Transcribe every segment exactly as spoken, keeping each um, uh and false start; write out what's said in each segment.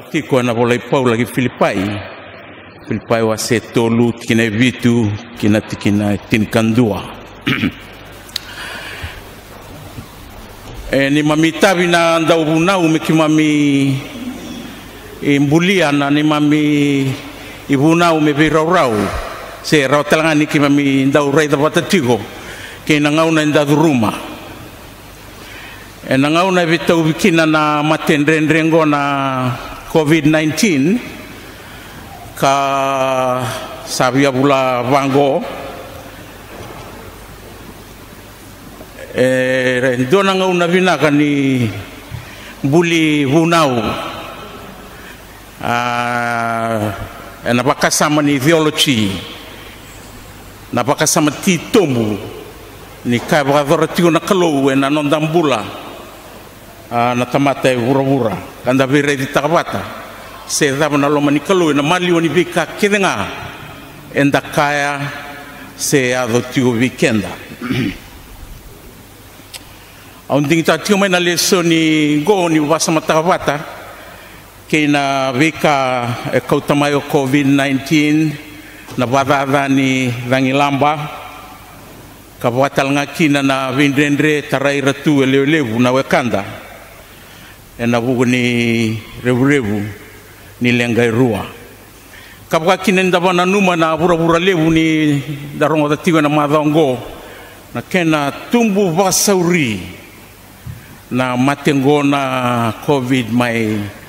Tiko ena vola i Paula ki Filipai. Filipai wase tolu, tikina e vitu ki na tikina e tinikadua. E, neimami itavi na dauvunau me keimami, e, bulia na neimami ivunau me veiraurau, se rawa tale ga ni keimami dau raica vata tiko kei na gauna eda curuma. Ena gauna e veitauvi kina na mate dredre oqo na COVID nineteen, ka sa via vula vaqo, e dua na gauna vinaka ni buli vunau. A, ena vakasama ni theology, na vakasama titobu ni ka e vakayacora tiko na Kalou ena noda bula, a, na tamata e vuravura, ka da veiraicitaka vata se cava na loma ni Kalou ena maliwa ni veika kece ga eda kaya se yaco tiko vei keda. Au digitaka tiko mai na lesoni qo niu vakasamataka vata kei na veika e kauta mai o COVID nineteen, na vakacaca ni cagilaba, ka vaka tale ga kina na veidredre tarai ira tu e levulevu na wekada ena vuku ni revurevu ni leqa e rua. Ka vaka kina ni da vakananuma na vuravura levu ni da rogoca tiko ena macawa oqo, na kena tubu vakasauri na mate oqo na COVID mai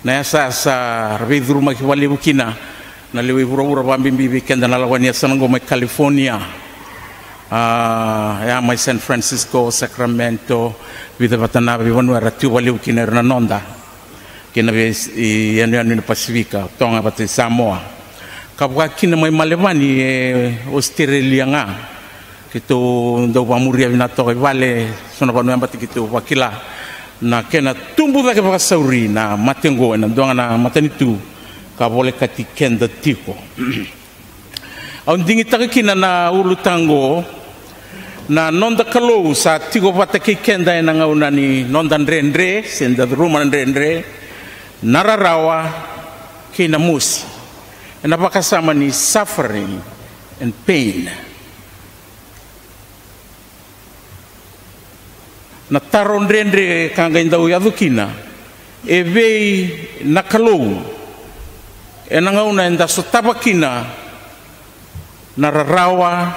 na yasayasa ra veicurumaki vakalevu kina na lewe i vuravura, vakabibi vei keda na lako ni yasana oqo mai California, a, ya mai San Francisco, Sacramento, vica vata na veivanua era tiko vakalevu kina era na noda kei na vei, i yanuyanu ni Pasifika, Toga vata i Samoa. Ka vaka kina mai Malevani e Australia ga. Keitou dau vakamuria vinaka toka i vale, so na vanua yabaki keitou vakila na kena tubu cake vakasauri na mate oqo ena dua ga na matanitu ka volekati keda tiko. Au digitaka kina na ulutaga oqo, na noda Kalou sa tiko vata kei keda ena gauna ni noda dredre, se da curuma na dredre, na rarawa kei na mosi. Ena vakasama ni suffering and pain. Na taro dredre ka qai dau yaco kina, e vei na Kalou ena gauna eda sotava kina na rarawa,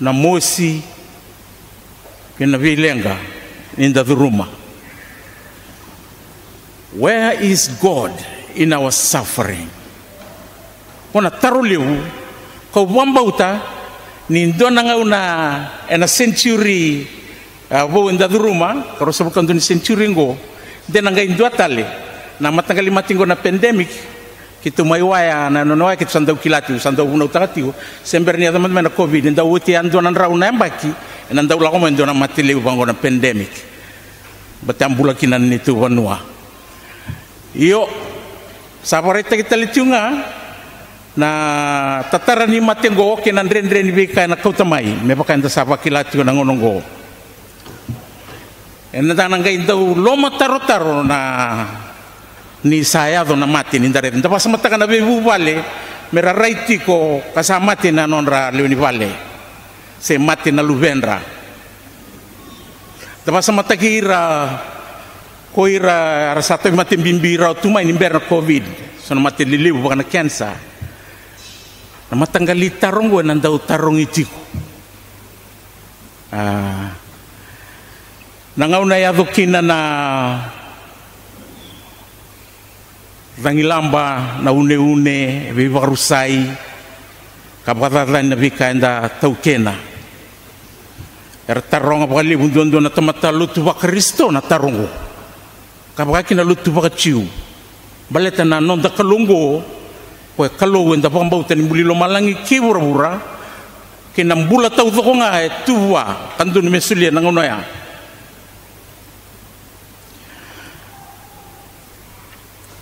na mosi kei na veileqa ni da curuma? Where is God in our suffering? Ko na taro levu, kau vakabauta ni dua na gauna ena century, a, vou eda curuma, ka ruasagavulu ka dua ni century oqo, de na qai dua tale na mataqali mate oqo na pandemic. Keitou mai Waya, na nona Waya keitou sa dau kila tiko, sa dau vunautaka tiko, se bera ni yaco mada mai na COVID, e dau oti e dua na drau na yabaki ena dau lako mai e dua na mate levu vaqo na pandemic. Baleta a bula kina na neitou vanua. Io, sa vakaraitaki tale tiko ga na tatara ni mate oqo kei na dredre ni veika ena kauta mai, me vaka eda sa vakila tiko na gauna oqo. Eda na qai dau lomatarotaro na ni sa yaco na mate, ni da raica, da vakasamataka na veivuvale me ra rai tiko ka sa mate na nodra lewe ni vale se mate na luvedra. Da vakasamataki ira ko ira era sa tauvimate bibi rawa tu mai ni bera na COVID, so na mate lelevu vaka na cancer. Na mataqali taro oqo ena dau tarogi tiko. A, na gauna e yaco kina na cagilaba, na uneune, veivakarusai, ka vakacacani na veika eda taukena. Era taroga vakalevu duadua na tamata lotu vaKarisito na taro oqo, ka vaka kina lotu vakaJiu. Baleta na noda Kalou oqo, ko e Kalou eda vakabauta ni buli lomalagi kei vuravura, kei na bula taucoko ga e tu vua, ka dodonu me solia na gauna oya.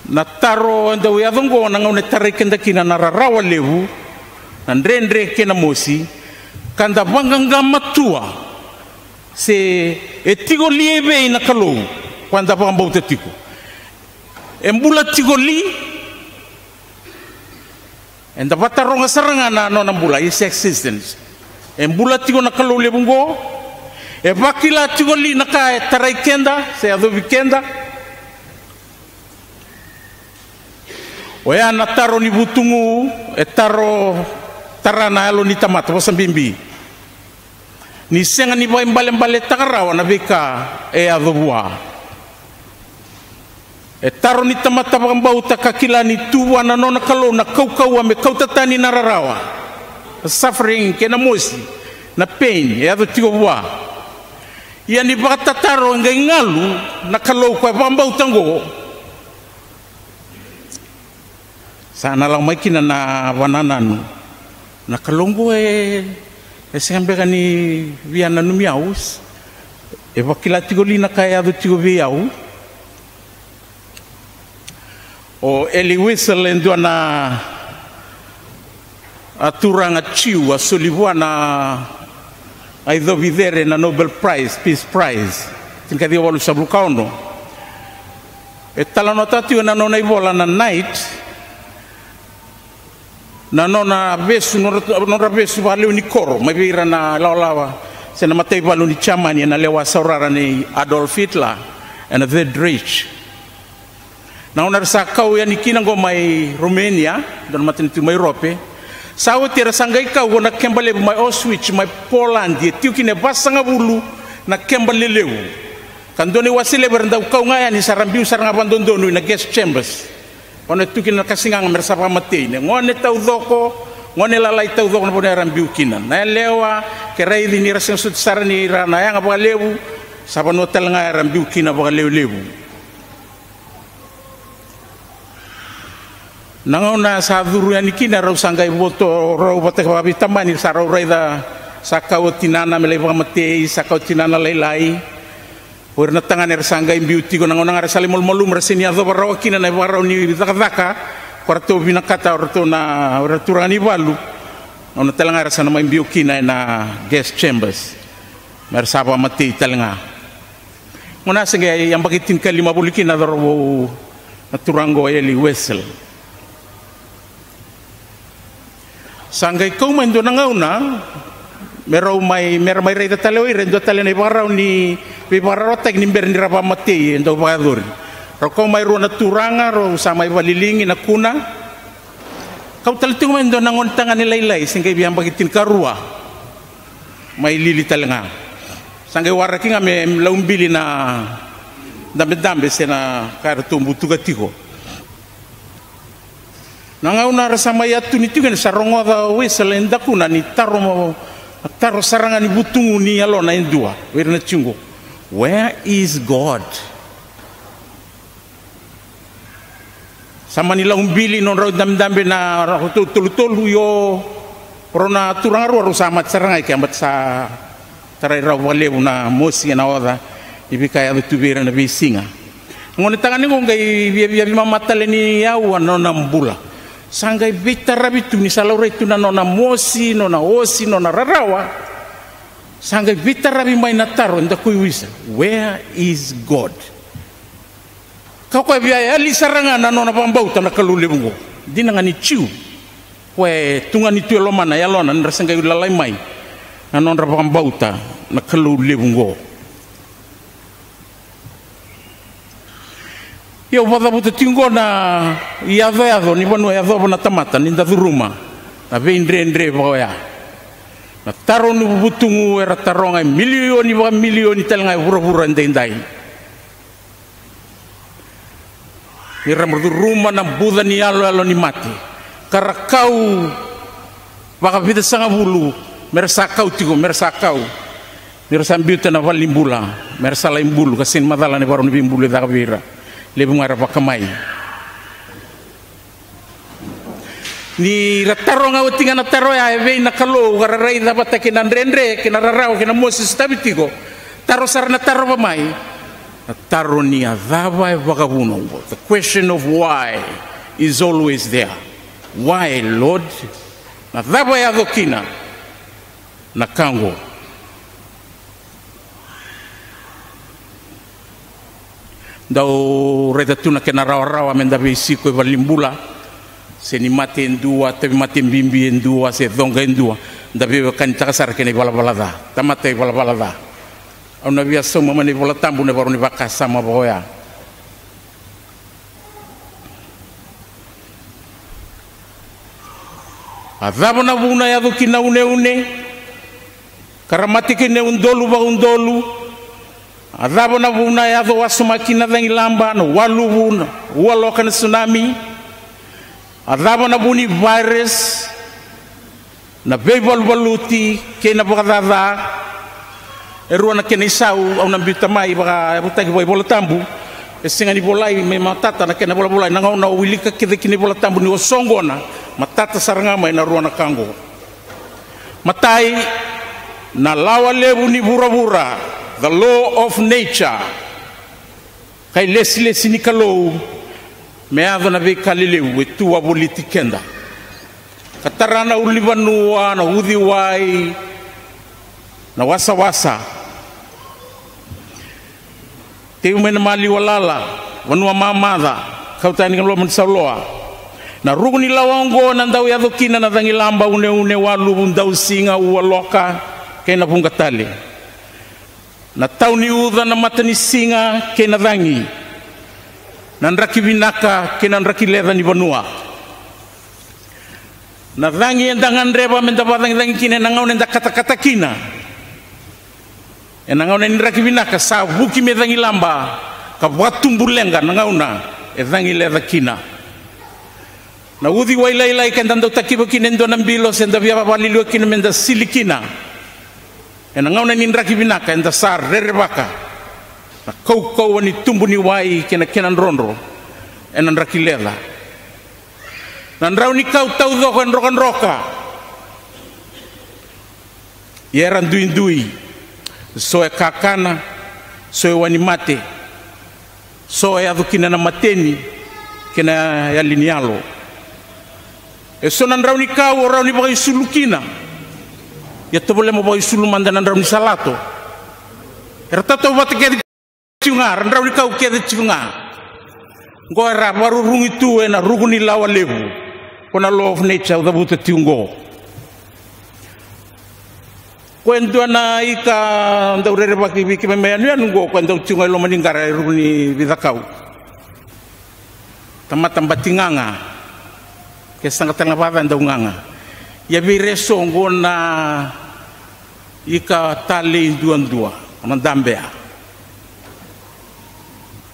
Na taro e dau yaco oqo na gauna e tarai keda kina na rarawa levu, na dredre kei na mosi, ka da vaqaqa matua se e tiko li e vei na Kalou ko da vakabauta tiko. E bula tiko li? Eda vataroga sara ga na nona bula, his existence. E bula tiko na Kalou levu oqo? E vakila tiko li na ka e tarai keda se yacovi keda? Oya na taro ni vutugu, e taro tara na yalo ni tamata, vosa bibi. Ni sega ni vakaibalebaletaka rawa na veika e yaco vua. E taro ni tamata vakabauta ka kila ni tu vua na nona Kalou na kaukauwa me kauta tani na rarawa, na suffering kei na mosi, na pain e yaco tiko vua. Ia ni vakatataro e qai galu na Kalou ko e vakabauta oqo. Sa na lako mai kina na vanananu. Na Kalou oqo e, e sega beka ni via nanumi au? E vakila tiko li na ka e yaco tiko vei au? O Elie Wiesel e dua na, a, turaga Jiu a soli vua na, a, icovi cere na Nobel Prize, Peace Prize, tinikaciwa walusagavulu ka ono. E talanoataka tiko na nona ivola na Night, na nona vesu, nodra, nodra vesu vakalewe ni koro mai vei ira na lawalawa se na mataivalu ni Jamani ena lewa saurara nei Adolf Hitler ena Third Reich. Na gauna era sa kau yani kina oqo mai Romania, dua na matanitu mai Europe, sa oti era sa qai kau ko na keba levu mai Auschwitz mai Poland, e tiko kina e vasagavulu na keba lelevu. Ka dua na iwase levu era dau kau ga yani, sa ra biu sara ga vakadodonu ina gas chambers. Ko na tu kina na kasigaga me ra sa vakamatei, ne gone taucoko, gone lalai taucoko na vanua era biu kina. Na yalewa, ke raici ni ra sega soti sara ni ra na yaga vakalevu, sa vanua tale ga era biu kina vakalewelevu. Na gauna sa curu yani kina, rau sa qai voto rau vata vakaveitamani, sa rau raica sa kau o tinana me lai vakamatei, sa kau o tinana lailai. O ira na tagane era sa qai biu tiko, na gauna ga era sa lai malumalumu, era sega ni yacova rawa kina na ivakarau ni cakacaka ko ratou vinakata o ratou na, o ira na turaga ni valu. Na gauna tale ga era sa na mai biu kina ena gas chambers me ra sa vakamatei tale ga. Gauna se qai yabaki tinikalima voli kina na cauravou, na turaga o Elie Wiesel. Sa qai kau mai dua na gauna me rau mai, me ra mai raica tale o ira e dua tale na ivakarau ni veivakararawataki ni bera ni ra vakamatei e dau vakayacori. Rau kau mai rua na turaga, rau sa mai vakaliligi na kuna. Kau tale tiko mai dua na gone tagane lailai, se qai via yabaki tinikarua. Mai lili tale ga. Sa qai waraki ga me laubili na dabedabe se na ka eratou butuka tiko. Na gauna ra sa mai yatuni tiko kina, sa rogoca o Wiesel e dakuna ni taro, taro sara ga ni vutugu ni yalona e dua vei ira na Jiu qo. Where is God? Sa mani laubili nodrau dabedabe na ratou tolutolu, io, o rau na turaga rua rau sa mate sara ga i ke, baleta sa tarai rau vakalevu na mosi ena oca ni veika e yaco tu vei ira na veisiga. Na gone tagane qo qai viaviavi mamata tale ni aua na nona bula. Sa qai veitaravi tu ni sa laurai tu na nona mosi, nona osi, nona rarawa. Sa qai veitaravi mai na taro e dakui Wiesel, where is God? Ka o koya via yali sara ga na nona vakabauta na Kalou levu oqo. Dina ga ni Jiu, koya e tugani tu e lomana, e yalona, ni ra se qai lalai mai na nodra vakabauta na Kalou levu oqo. Ia au vakacavuta tiko oqo na iyacoyaco ni vanua e yacova na tamata ni da curuma na veidredre vaka oya. Na taro ni vutugu era taroga e milioni vakamilioni tale ga e vuravura edaidai. Ni ra curuma na buca ni yaloyalo ni mate, ka ra kau vakavica sagavulu, me ra sa kau tiko, me ra sa kau. Ni ra sa biuta na valenibula me ra sa lai bulu, ka sega ni macala na ivakarau ni veibulu e caka vei ira. Levu ga era vakamai. Ni ra taroga oti ga na taro ya, e vei na Kalou ka ra raica vata kei na dredre kei na rarawa kei na mosi e sotavi tiko. Taro sara na taro vakamai, na taro ni a cava e vakavuna oqo. The question of why is always there. Why, Lord? Na cava e yaco kina na ka oqo? Dau raica tu na kena rawarawa me da veisiko e valenibula, se ni mate e dua, tauvimate bibi e dua, se coqa e dua, da veiwekanitaka sara kei na ivalavala ca. Tamata ivalavala ca. Au na via sauma mai na iVola Tabu na ivakarau ni vakasama vaka oya. A cava na vuna e yaco kina na uneune, ka ra mate kina e udolu vakaudolu? A cava na vuna e yaco wasoma kina na cagilaba, na waluvu, na ualoka, na sunami? A cava na vu ni virus, na veivaluvaluti kei na vakacaca? E rua na kena isau au na biuta mai, vakayavutaki vakaiVola Tabu. E sega ni volai me matata na kena volavolai, na gauna au wilika kece kina iVola Tabu niu soqona, matata sara ga mai na rua na ka oqo. Matai, na lawa levu ni vuravura, the law of nature. Ka ilesilesi ni Kalou me yaco na veika lelevu e tu wavoliti keda, ka tara na ulunivanua, na uciwai, na wasawasa. Tekivu mai na maliwa lala, vanua mamaca, kauta yani ki na loma ni sauloa. Na ruku ni lawa oqo na dau yaco kina na cagilaba, uneune, waluvu, dausiga, ualoka kei na vuqa tale. Na tau ni uca, na matanisiga kei na cagi, na draki vinaka kei na draki leca ni vanua. Na cagi eda gadreva me da vakacagicagi kina ena gauna eda katakata kina. Ena gauna ni draki vinaka sa vuki me cagilaba, ka vakatubu leqa na gauna e cagi leca kina. Na uciwai lailai, ke da dau takiva kina e dua na bilo se da via vakaliliwa kina me da sili kina, ena gauna ni draki vinaka eda sa rerevaka na kaukauwa ni tubu ni wai kei na kena drodro ena draki leca. Na drau ni kau taucoko e drokadroka, ia era duidui. So e kakana, so e wainimate, so e yaco kina na mateni kei na yali ni yalo. E so na drau ni kau o rawa ni vakaisulu kina, ia tovolea mo vakaisulu mada na drau ni salato. Era tatauvata kece tiko ga, ra drau ni kau kece tiko ga. Oqo era vakarurugi tu ena ruku ni lawa levu. Ko na law of nature au cavuta tiko oqo. Ko e dua na ika dau rerevaki vei keimami mai yanuyanu oqo, ko e dau tiko ga i loma ni qara e ruku ni veicakau. Tamata bati gaga. Ke saqa tale ga vakaca e dau gaga. Ia vei ira eso oqo na ika talei duadua, na dabea.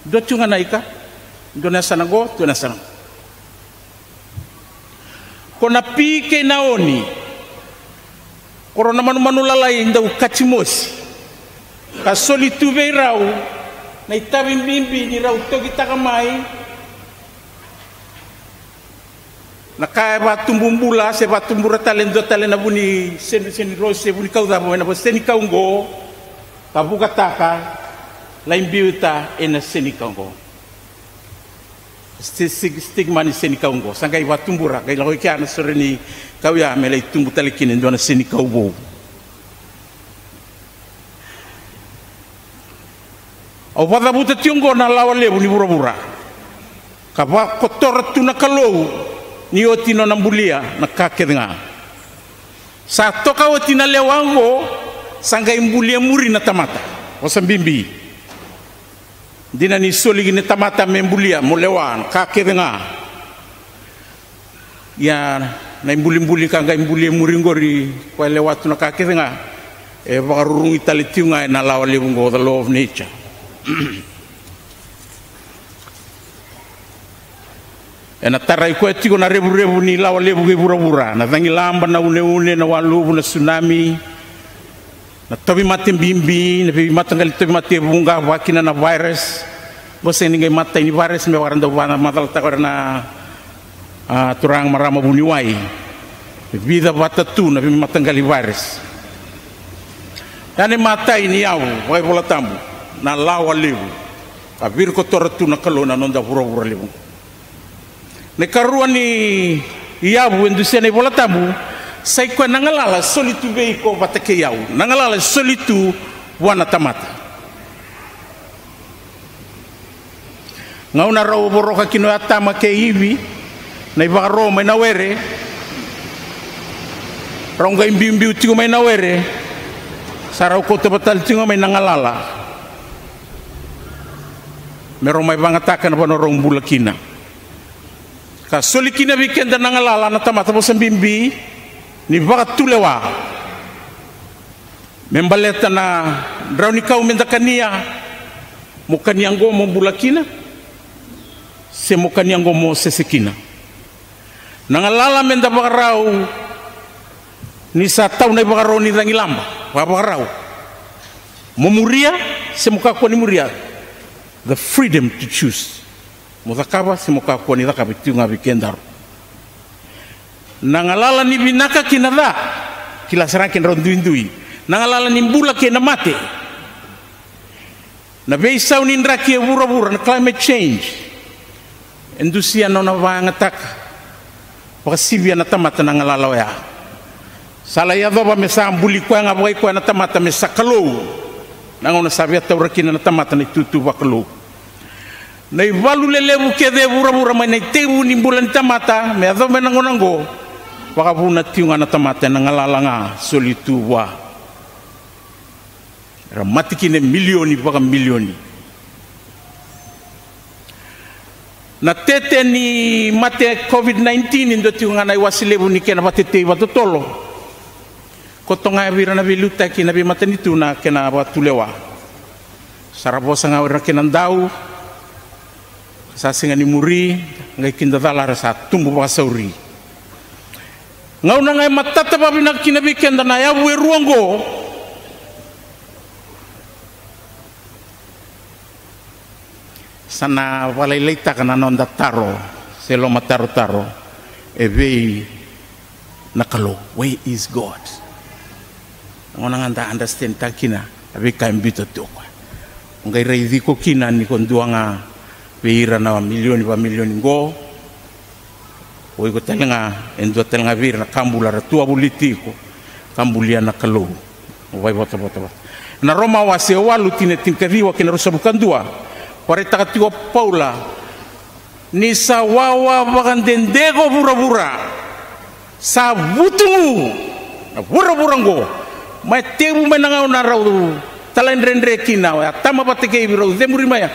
Dua tiko ga na ika, dua na yasana oqo, dua na yasana oqo. Ko na pi kei na oni, ko rau na manumanu lalai dau katimosi, ka soli tu vei rau na itavi bibi ni rau tokitaka mai na ka e vatubu bula se vatubura tale e dua tale na vu ni seni, seni rosi se vu ni kau cava, mai na senikau oqo, ka vukataka, lai biuta ena senikau oqo. Sti-, sti-, stigma ni senikau oqo sa qai vatubura, qai lako i kea na sore ni kau ya me lai tubu tale kina e dua na senikau vou. Au vakacavuta tiko oqo na lawa levu ni vuravura, ka vakotora tu na Kalou ni oti nona bulia na ka kece ga. Sa toka oti na lewa oqo, sa qai bulia muri na tamata. Vosa bibi. Dina ni soli kina na tamata me bulia, mo lewa na ka kece ga. Ia na ibulibuli ka qai buli e muri qori, koya e lewa tu na ka kece ga, e vakarurugi tale tiko ga ena lawa levu oqo, the law of nature. Ena tarai koya tiko na revurevu ni lawa levu kei vuravura, na cagilaba, na uneune, na waluvu, na sunami, na tauvimate bibi, na veimataqali tauvimate e vuqa, vaka kina na virus. Qo sega ni qai matai ni virus me vaka era dau vakamacalataka o ira na, a, turaga marama vuniwai. E vica vata tu na veimataqali virus. Ia na imatai ni yavu vakaivolatabu, na lawa levu. Ka virikotora tu na Kalou na noda vuravura levu. Na ikarua ni yavu e dusia na ivolatabu, sa i koya na galala e soli tu vei iko vata kei au, na galala e soli tu vua na tamata. Gauna rau voroka kina o Atama kei Ivi na ivakaro mai na were, rau qai biubiu tiko mai na were, sa rau kauta vata tale tiko ga mai na galala me rau mai vagataka na vanua rau bula kina. Ka soli kina vei keda na galala na tamata, vosa bibi ni vakatulewa. Me baleta na drau ni kau me da kania, mo kania oqo mo bula kina, se mo kania oqo mo sese kina. Na galala me da vakarau ni sa tau na ivakaro ni cagilaba, vakavakarau. Mo muria se mo kakua ni muria. The freedom to choose. Mo cakava se mo kakua ni cakava, e tiko ga vei kedaru. Na galala ni vinaka kei na ca, kila sara ga kedaru duidui. Na galala ni bula kei na mate. Na veisau ni draki e vuravura, na climate change, e dusia na nona vakayagataka, vakasivia na tamata na galala oya. Sa lai yacova me sa buli koya ga vakai koya na tamata me sa Kalou. Na gauna sa via taura kina na tamata na itutu vakalou. Na ivalu lelevu kece e vuravura, mai na itekivu ni bula ni tamata me yacova mai na gauna oqo, vakavuna tiko ga na tamata ena galala ga soli tu vua. Era mate kina e milioni vakamilioni. Na tete ni mate COVID nineteen e dua tiko ga na iwase levu ni kena vatetei vakatotolo. Koto ga vei ira na veiliutaki na veimatanitu na kena vakatulewa. Sa ra vosa ga o ira na kena dau, sa sega ni muri, qai kidacala era sa tubu vakasauri. Gauna ga e matata vakavinaka kina vei keda na yavu e rua oqo, sa na vakalailaitaka na noda taro se lomatarotaro, e vei na Kalou? Where is God? Na gauna ga da understand taka kina na veika e biuta tu o koya, o qai raici iko kina ni ko dua ga vei ira na milioni vakamilioni oqo. O iko tale ga e dua tale ga vei ira na ka bula era tu wavoliti iko, ka bulia na Kalou. Mo vaivotavota vata. Na Roma wase e walu, tikina e tinikaciwa kei na ruasagavulu ka dua, vakaraitaka tiko o Paula ni sa wawa vakadede ko vuravura. Sa vutugu na vuravura oqo. Mai tekivu mai na gauna rau talaidredre kina o Atama vata kei Ivi, rau cemuri mai ya.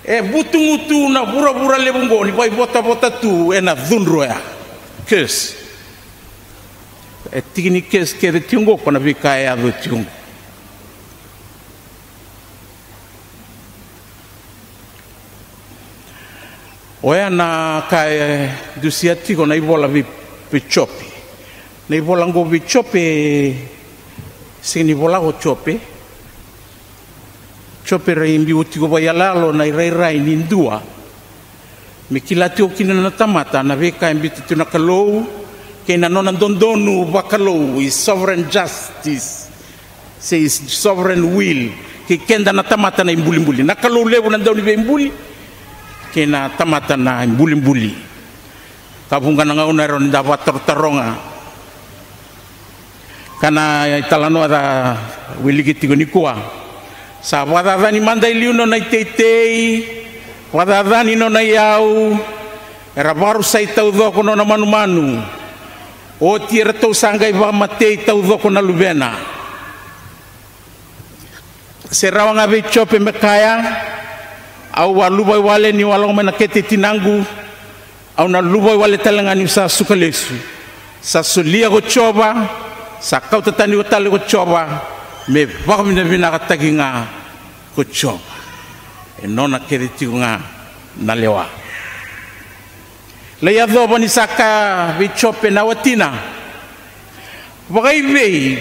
E vutugu tu na vuravura levu oqo ni vaivotavota tu ena cudru oya. Curse. E tiki ni curse kece tiko oqo ko na veika e yaco tiko oqo. Oya na ka e dusia tiko na ivola vei, vei Jope. Na ivola oqo vei Jope, sega ni vola ko Jope. Jope, rai biu tiko vakayaloyalo na irairai ni dua, me kila tiko kina na tamata na veika e biuta tiko na Kalou, kei na nona dodonu vakalou, his sovereign justice, se his sovereign will, kei keda na tamata na ibulibuli. Na Kalou levu na dauniveibuli, kei na tamata na ibulibuli. Ka vuqa na gauna e rawa ni da vakatarotaroga. Ka na italanoa ca wiliki tiko nikua. Sa vakacacani mada e liu nona iteitei, vakacacani nona iyau, era vakarusai taucoko nona manumanu. Oti eratou sa qai vakamatei taucoko na luvena. Se rawa ga vei Jope me kaya, au a luvai wale niu a lako mai na kete i tinaqu, au na luvai wale tale ga niu sa suka lesu. Sa solia ko Jiova, sa kauta tani tale ko Jiova, me vakavinavinakataki ga ko Jiova. E nona kece tiko ga na lewa. Lai yacova ni sa kaya vei Jope na watina, vakaivei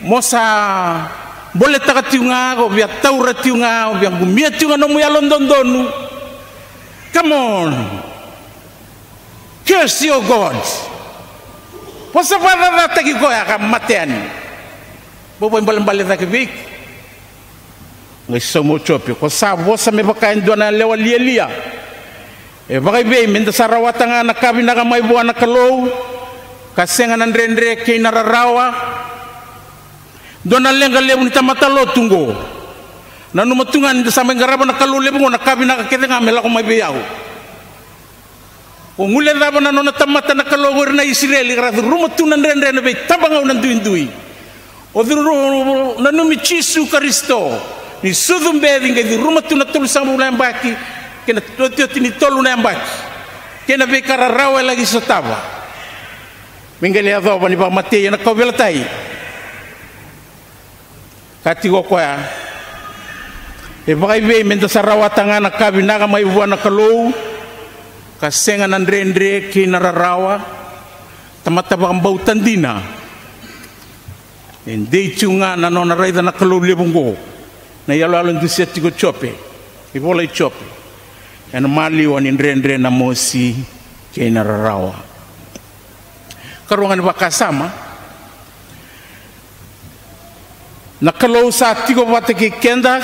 mo sa boletaka tiko ga, o via taura tiko ga, o via qumia tiko ga nomu yalododonu? Come on. Curse your God. Vosa vakacacataki koya ka mate yani. Mo vakaibalebale cake vei iko. Qai sauma o Jope, ko sa vosa me vaka e dua na lewa lialia. E vakaivei me da sa rawata ga na ka vinaka mai vua na Kalou, ka sega na dredre kei na rarawa? Dua na leqa levu ni tamata lotu oqo. Nanuma tu ga ni da sa mai qarava na Kalou levu oqo, na ka vinaka kece ga me lako mai vei au. Ko guilecava na nona tamata na Kalou, o ira na Isireli, ka ra curuma tu na dredre ena veitabagau na duidui. O curu, nanumi Jisu Karisito ni sucu beci, qai curuma tu na tolusagavulu na yabaki kei na iotioti ni tolu na yabaki, kei na veika rarawa e laki sotava me qai lai yacova ni vakamatei ena kauveilatai. Ka tiko o koya, e vakaivei me da sa rawata ga na ka vinaka mai vua na Kalou, ka sega na dredre kei na rarawa? Tamata vakabauta dina e dei tiko ga na nona raica na Kalou levu oqo, na iyaloyalo e dusia tiko o Jope, ivola i Jope, ena maliwa ni dredre, na mosi kei na rarawa. Karua ga ni vakasama, na Kalou sa tiko vata kei keda,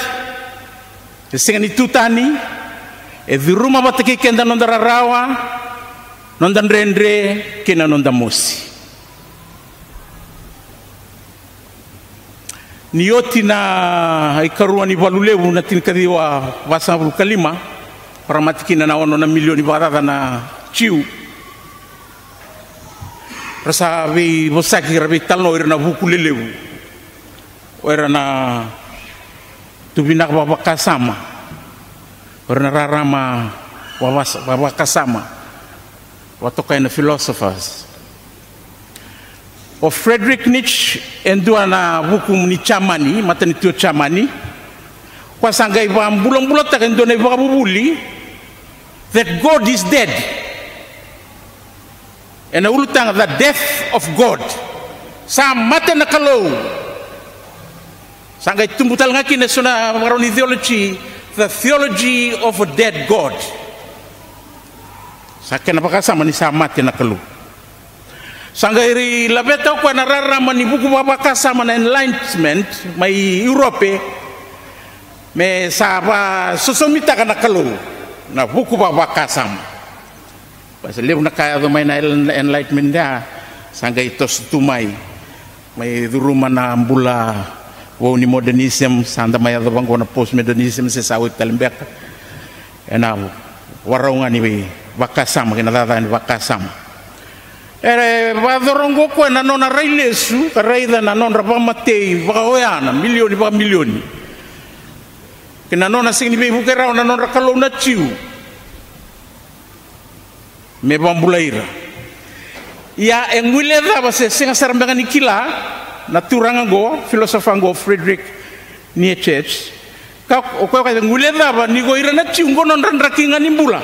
e sega ni tu tani, e curuma vata kei keda noda rarawa, noda dredre kei na noda mosi. Ni oti na ikarua ni valu levu na tinikaciwa vasagavulu ka lima, varamati kina na ono na milioni vakacaca na Jiu. Ra sa veivosaki, ra veitalanoa o ira na vuku lelevu, o ira na tu vinaka vakavakasama, o ira na rarama vakavas-, vakavakasama, vakatokai na philosophers. O Friedrich Nietzsche, e dua na vuku ni Jamani, matanitu o Jamani, koya sa qai vakabulabulataka e dua na ivakavuvuli that God is dead. Ena ulutaga, the death of God. Sa mate na Kalou. Sa qai tubu tale ga kina eso na vakarau ni theology, the theology of a dead God. Sa kena vakasama ni sa mate na Kalou. Sa qai laveta o koya na rarama ni vuku vakavakasama na Enlightenment mai Europe, me sa vasosomitaka na Kalou na vuku vakavakasama. Sa levu na ka yaco mai na en-, Enlightenment ya, sa qai toso tu mai, mai curuma na bula vou ni modernism, sa da mai yacova oqo na postmodernism, se sa oti tale beka. Ena varau ga ni vakasama kei na cakacaka ni vakasama. E vakayacora oqo o koya na nona rai lesu ka raica na nodra vakamatei vakaoya na milioni vakamilioni, kei na nona sega ni veivuke rawa na nodra Kalou na Jiu me vakabulai ira. Ia e guilecava se sega sara beka ni kila na turaga oqo, philosopher oqo, Friedrich Nietzsche, ka o koya e guilecava ni ko ira na Jiu oqo nodra draki ga ni bula,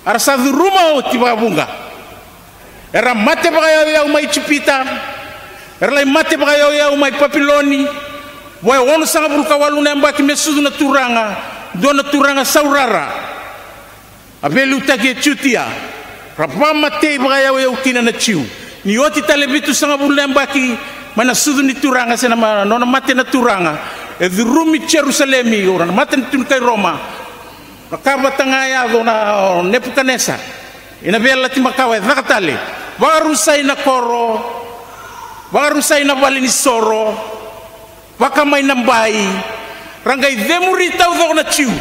a ra sa curuma oti vakavuqa. Era mate vakayauyau mai Ijipita, era lai mate vakayauyau mai Papiloni. Vua e onosagavulu ka walu na yabaki me sucu na Turaga, dua na turaga saurara, a veiliutaki e Jutia, ra vakamatei vakayauyau kina na Jiu. Ni oti tale vitusagavulu na yabaki mai na sucu ni Turaga, se na ma-, nona mate na Turaga, e curumi Jerusalemi, o ira na matanitu ni kai Roma. Na ka vata ga e yaco na, o Nepukanesa, ina Veiyalayalati Makawa e caka tale. Vakarusai na koro, vakarusai na vale ni soro, vakamai na bai, ra qai cemuri taucoko na Jiu.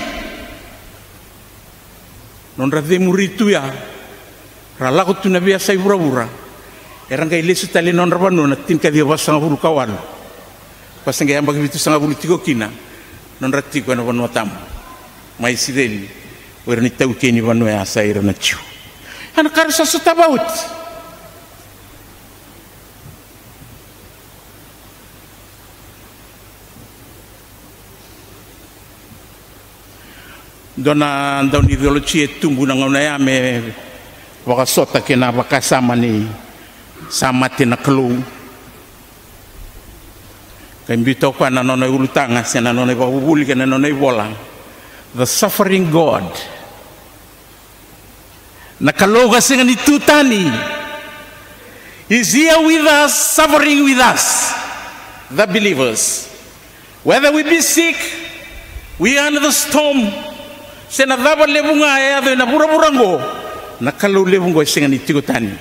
Nodra cemuri tu ya, ra lako tu na veiyasai vuravura, era qai lesu tale i nodra vanua na tinikaciwa vasagavulu ka walu. Koya se qai yabaki vitusagavulu tiko kina nodra tiko ena vanua tabu mai Isireli, o ira na itaukei ni vanua ya sa ira na Jiu. Ya na ka ra sa sotava oti. Dua na dau ni theology e tubu na gauna ya me vakasota kei na vakasama ni sa mate na Kalou. Qai biuta o koya na nona ulutaga se na nona ivakavuvuli kei na nona ivola, the suffering God. Na Kalou ka sega ni tu tani is here with us, suffering with us, the believers. Whether we be sick, we are under the storm, se na cava levu ga e yaco ena vuravura oqo, na Kalou levu oqo e sega ni tiko tani.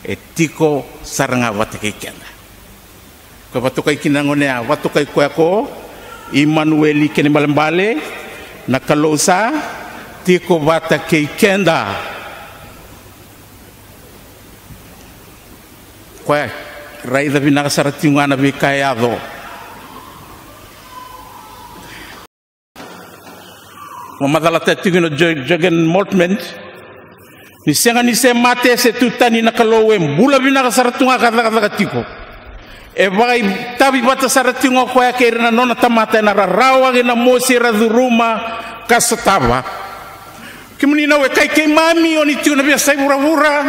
E tiko sara ga vata kei keda. Koya vakatokai kina na gone ya, vakatokai koya ko Imanueli kena ibalebale, na Kalou sa tiko vata kei keda. Koya, raica vinaka sara tiko ga na veika e yaco. Mo macalataka tiko na Jo-, Jurgen Moltmann, ni sega ni se mate se tu tani na Kalou, e bula vinaka sara tu ga ka cakacaka tiko. E vakaitavi vata sara tiko ga o koya kei ira na nona tamata ena rarawa kei na mosi era curuma ka sotava. Kemuni na wekai keimami, o ni tiko na veiyasai vuravura,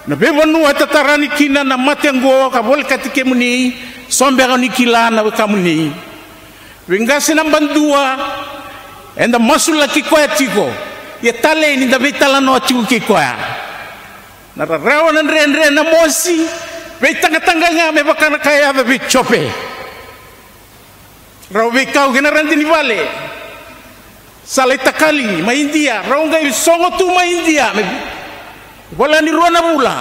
na veivanua e tatarani kina na mate oqo ka volekati kemuni, so beka o ni kila na wekamuni. Veiqase naba dua eda masulaki koya tiko, ia talei ni da veitalanoa tiko kei koya. Na rarawa, na dredre, na mosi, veitaqataqa ga me vaka na ka e yaco vei Jope. Rau veikau kei na radi ni vale. Sa lai takali mai Idia, rau qai sogo tu mai Idia me voleka ni rua na vula.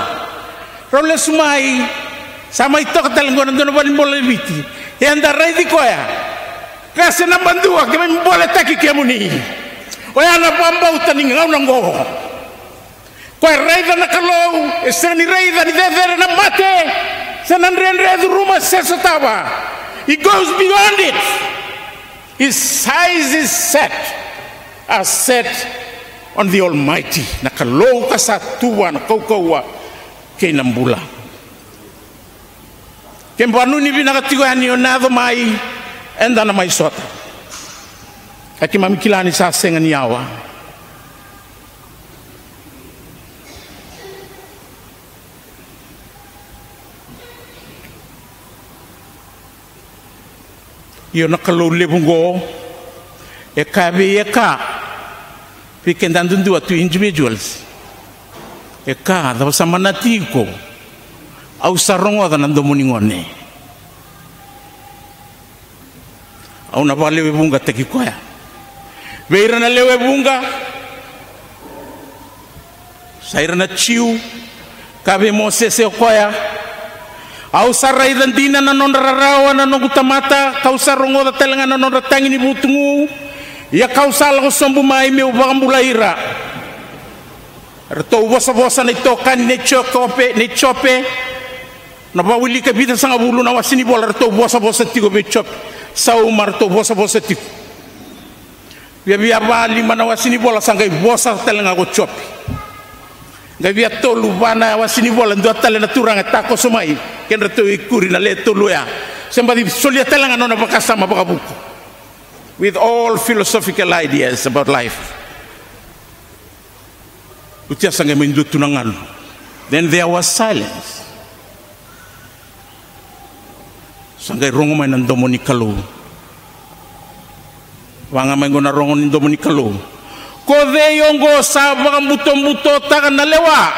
Rau lesu mai, sa mai toka tale qo na dua na valenibula e Viti. Eda raici koya. Qase naba dua, keimami boletaki kemuni. Oya na vakabauta ni gauna oqo. Koya e raica na Kalou, e sega ni raica ni cecere na mate, se na dredre e curuma se sotava. He goes beyond it. His sights is set, are set on the Almighty. Na Kalou ka sa tu vua na kaukauwa kei na bula. Ke vakanuinui vinaka tiko yani, o na yaco mai, eda na mai sota. Ka keimami kila ni sa sega ni yawa. Io, na Kalou levu oqo e kaya vei Eka, vei keda duadua tu, individuals. Eka, cava sa manati iko? Au sa rogoca na domo ni gone. Au na vakalewe vuqataki koya vei ira na lewe vuqa. Sa ira na Jiu, kaya vei Mosese o koya, au sa raica dina na nodra rarawa na noqu tamata, kau sa rogoca tale ga na nodra tagi ni vutugu. Ia kau sa lako sobu mai meu vakabulai ira. Eratou vosavosa na itokani nei Jekope, nei Jope. Na Vakawilika e vica sagavulu na wase ni vola, ratou vosavosa tiko vei Jope. Sauma, ratou vosavosa tiko. Viavia va, lima na wase ni vola, sa qai vosa tale ga ko Jope. Qai via tolu, va na wase ni vola, dua tale na turaga e takoso mai, kedratou ikuri na le tolu oya. Se baci solia tale ga nona vakasama vakavuku, with all philosophical ideas about life. Oti ya sa qai mai dua tu na galu. Then there was silence. Sa qai rogo mai na domo ni Kalou. Vaka ga mai qo na rogo ni domo ni Kalou. Ko cei oqo sa vakabutobutotaka na lewa?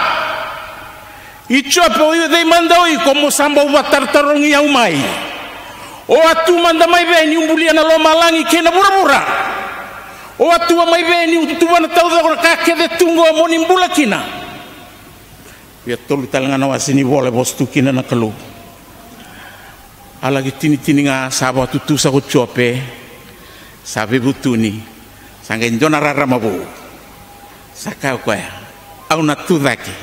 I Jope, o cei mada o iko mo sa bau vakatarotarogi au mai? O a tu mada mai vei niu bulia na lomalagi kei na vuravura? O a tu mai vei niu tuva na taucoko, na ka kece tu oqo mo ni bula kina? Via tolu tale ga na wase ni vola e vosa tu kina na Kalou. A laki tinitini ga, sa vakatutusa ko Jope, sa veivutuni, sa qai dua na rarama vou. Sa kaya o koya, au na tu cake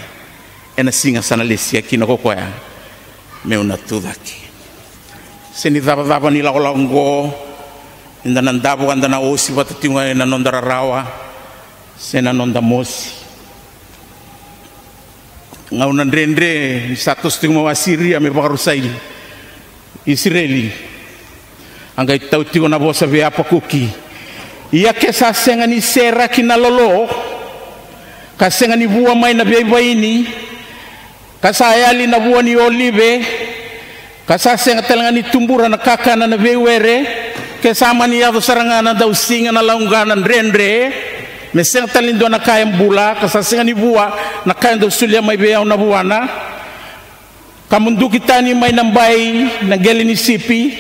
ena siga sa na lesia kina ko koya, meu na tu cake. Se ni cavacava ni lakolako oqo, eda na davo, eda na osi vata tiko ga ena noda rarawa se na noda mosi. Gauna dredre ni sa toso tiko mai o Asiria me vakarusai Isireli, a qai tau tiko na vosa vei Apakuki. Ia ke sa sega ni seraki na lolo, ka sega ni vua mai na veivaini, ka sa yali na vua ni olive, ka sa sega tale ga ni tubura na kakana na veiwere, ke sa mani yaco sara ga na dausiga, na lauqa, na dredre, me sega tale ni dua na ka e bula, ka sa sega ni vua na ka e dau solia mai vei au na vuana, ka muduki tani mai na bai na qele ni sipi,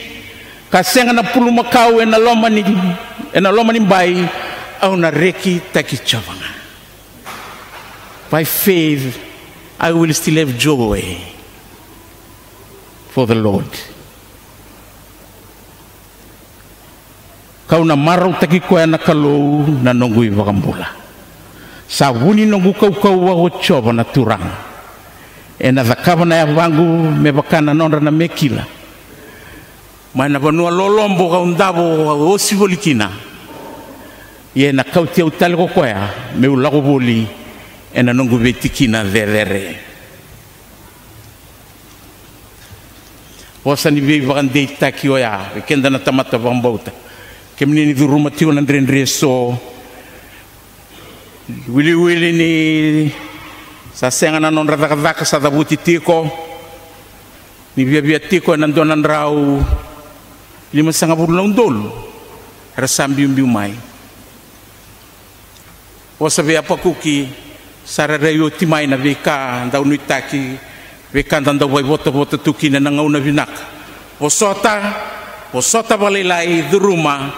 ka sega na pulumakau ena loma ni, ena loma ni bai, au na rekitaki Jiova ga. By faith, I will still have joy for the Lord. Kau na marautaki koya na Kalou na noqu iVakabula. Sa vu ni noqu kaukauwa ko Jiova na Turaga. Ena cakava na yavaqu me vaka na nodra na me kila, mai na vanua lolobo kau davo, kau osi voli kina. Ia ena kauti au tale ko koya meu lako voli ena noqu veitikina cecere. Vosa ni veivakadeitaki oya vei keda na tamata vakabauta. Kemuni ni curuma tiko na dredre eso, wiliwili ni sa sega na nodra cakacaka sa cavuti tiko, ni viavia tiko ena dua na drau limasagavulu na udolu era sa biubiu mai. Vosa vei Apakuki, sa rairai oti mai na veika dau nuitaki, veika da dau vaivotavota tu kina ena gauna vinaka. Vosota, vosota vakalailai, curuma,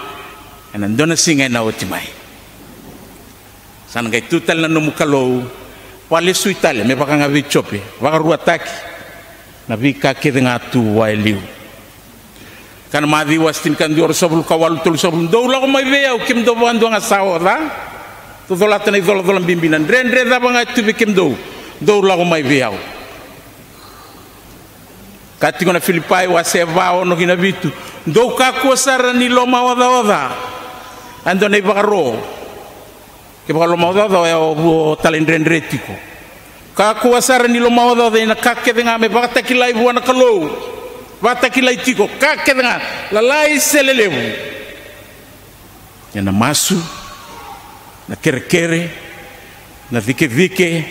ena dua na siga ena oti mai. Sa na qai tu tale na nomu Kalou, vakalesui tale me vaka ga vei Jope, vakaruataki na veika kece ga tu vua e liu. Ka na Maciu wase tinikadua, ruasagavulu ka walu, tolusagavulu: Dou lako mai vei au, kemudou vakadua ga sa oca, dou colata na icolacola bibi, na dredre cava ga e tu vei kemudou, dou lako mai vei au. Ka tiko na Filipai wase va, ono ki na vitu: Dou kakua sara ni lomaocaoca. A dua na ivakaro. Kevaka lomaocaoca oya o vu o talaidredre tiko. Kakua sara ni lomaocaoca ena ka kece ga me vakatakilai vua na Kalou. Vakatakilai tiko ka kece ga, lalai se lelevu. Ena masu, na kerekere, na cikecike,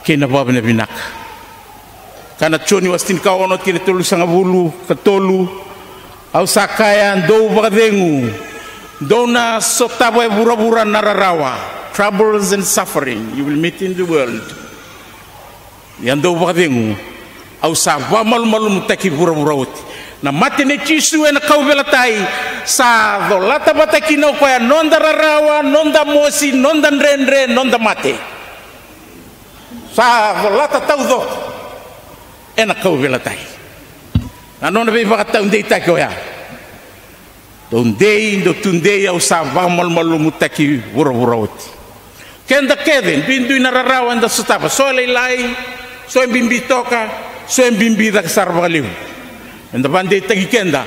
kei na vakavinavinaka. Ka na Joni wase tinikaono, tikina tolusagavulu ka tolu: Au sa kaya, dou vakacegu, dou na sotava e vuravura na rarawa. Troubles and suffering you will meet in the world. Ia dou vakacegu, au sa vakamalumalumutaki vuravura oti. Na mate nei Jisu ena kauveilatai, sa colata vata kina o koya noda rarawa, noda mosi, noda dredre, noda mate. Sa colata taucoko ena kauveilatai. Na nona veivakataudeitaki oya: Dou dei, dou tudei, au sa vakamalumalumutaki vuravura oti. Keda kece, duidui na rarawa eda sotava, so e lailai, so e bibi toka, so e bibi cake sara vakalevu. Eda vakadeitaki keda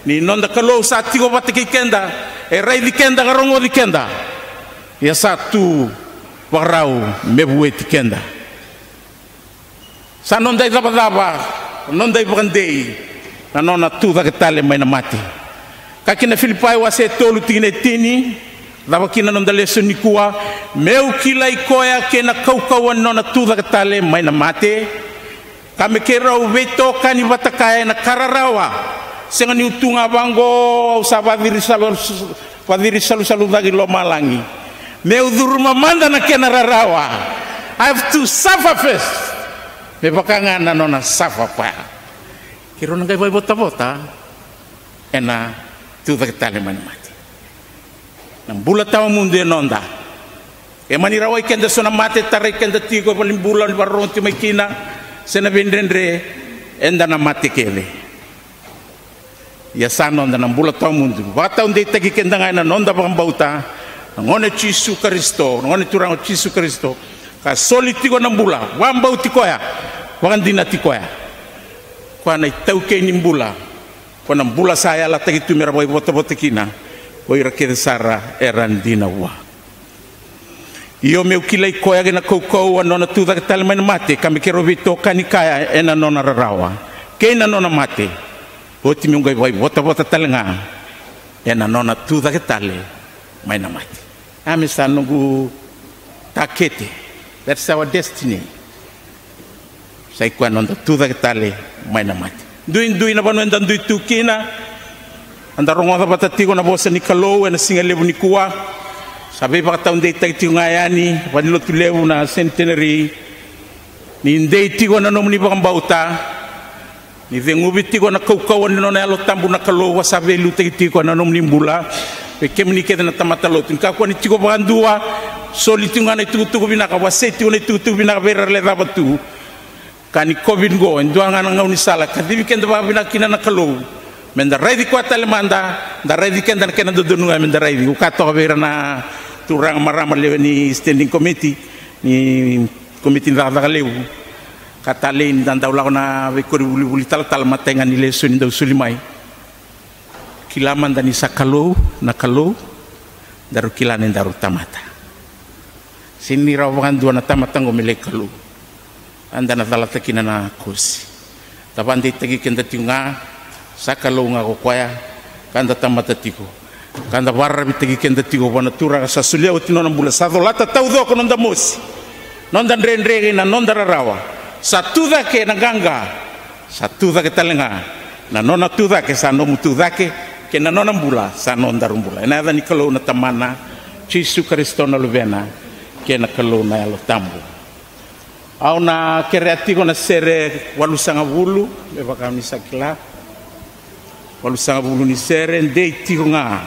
ni noda Kalou sa tiko vata kei keda, e raici keda ka rogoci keda. Ia sa tu vakarau me vueti keda. Sa noda icavacava, noda ivakadei, na nona tucake tale mai na mate. Ka kina Filipai wase tolu, tikina e tini, cava kina noda lesoni nikua: Meu kilai koya kei na kaukauwa ni nona tucake tale mai na mate, ka me keirau veitokani vata kaya ena ka rarawa. Sega niu tu ga vaqo, au sa vaciri salu, vaciri salusalu cake i lomalagi. Meu curuma mada na kena rarawa. I have to suffer first. Me vaka ga na nona suffer koya. Keirau na qai vaivotavota ena tucake tale mai na mate. Na bula tawamudu e noda. E mani rawai keda so na mate, tarai keda tiko e valenibula, ni vakarorogo tiko mai kina, se na veidredre, eda na mate kece. Ia sa noda na bula tawamudu. Vakataudeitaki keda ga ena noda vakabauta na Gone o Jisu Karisito, na Gone Turaga o Jisu Karisito, ka soli tiko na bula, vakabauti koya, vakadinati koya. Koya na itaukei ni bula. Ko na bula sa yalataki tu me ra vakaivotavota kina ko ira kece sara era dina vua. Io, meu kilai koya kei na kaukauwa ni nona tu cake tale mai na mate, ka me keirau veitokani kaya ena nona rarawa kei na nona mate. Oti meu qai vakaivotavota tale ga ena nona tu cake tale mai na mate. A me sa noqu takete. That's our destiny. Sa i koya na noda tu cake tale mai na mate. Duidui na vanua eda dui tu kina. Eda rogoca vata tiko na vosa ni Kalou ena siga levu nikua. Sa veivakataudeitaki tiko ga yani, vanilotu levu na Centenary. Ni dei tiko na nomuni vakabauta. Ni ceguvi tiko na kaukauwa ni nona Yalo Tabu na Kalou, a sa veiliutaki tiko ena nomuni bula. Vei kemuni kece na tamata lotu, ni kakua ni tiko vakadua, soli tiko ga na itukutuku vinaka, wasei tiko na itukutuku vinaka vei ira era lecava tu. Ka ni COVID qo, e dua ga na gaunisala, kacivi keda vakavinaka kina na Kalou. Me da raici koya tale mada, da raici keda na kena dodonu ga me da raici. Au kaya toka vei ira na turaga marama lewe ni standing committee, ni komiti ni cakacaka levu. Ka talei ni da dau lako na veikoronivuli talatala, matai ga ni lesoni dau soli mai. Kila mada ni sa Kalou na Kalou, daru kila ni daru tamata. Sega ni rawa vakadua na tamata oqo me lai Kalou. Eda na calata kina na kosi. Da vakadeitaki keda tiko ga, sa Kalou ga ko koya, ka da tamata tiko. Ka da vakararavitaki keda tiko vua na Turaga sa solia oti nona bula, sa colata taucoko noda mosi, noda dredre kei na noda rarawa. Sa tu cake na qaqa, sa tu cake tale ga na nona tu cake, sa nomu tu cake, kei na nona bula sa nodaru bula. Ena yaca ni Kalou na Tamana, Jisu Karisito na Luvena, kei na Kalou na Yalo Tabu. Au na kerea tiko na sere walusagavulu, me vaka ni sa kila. Walusagavulu ni sere, dei tiko ga.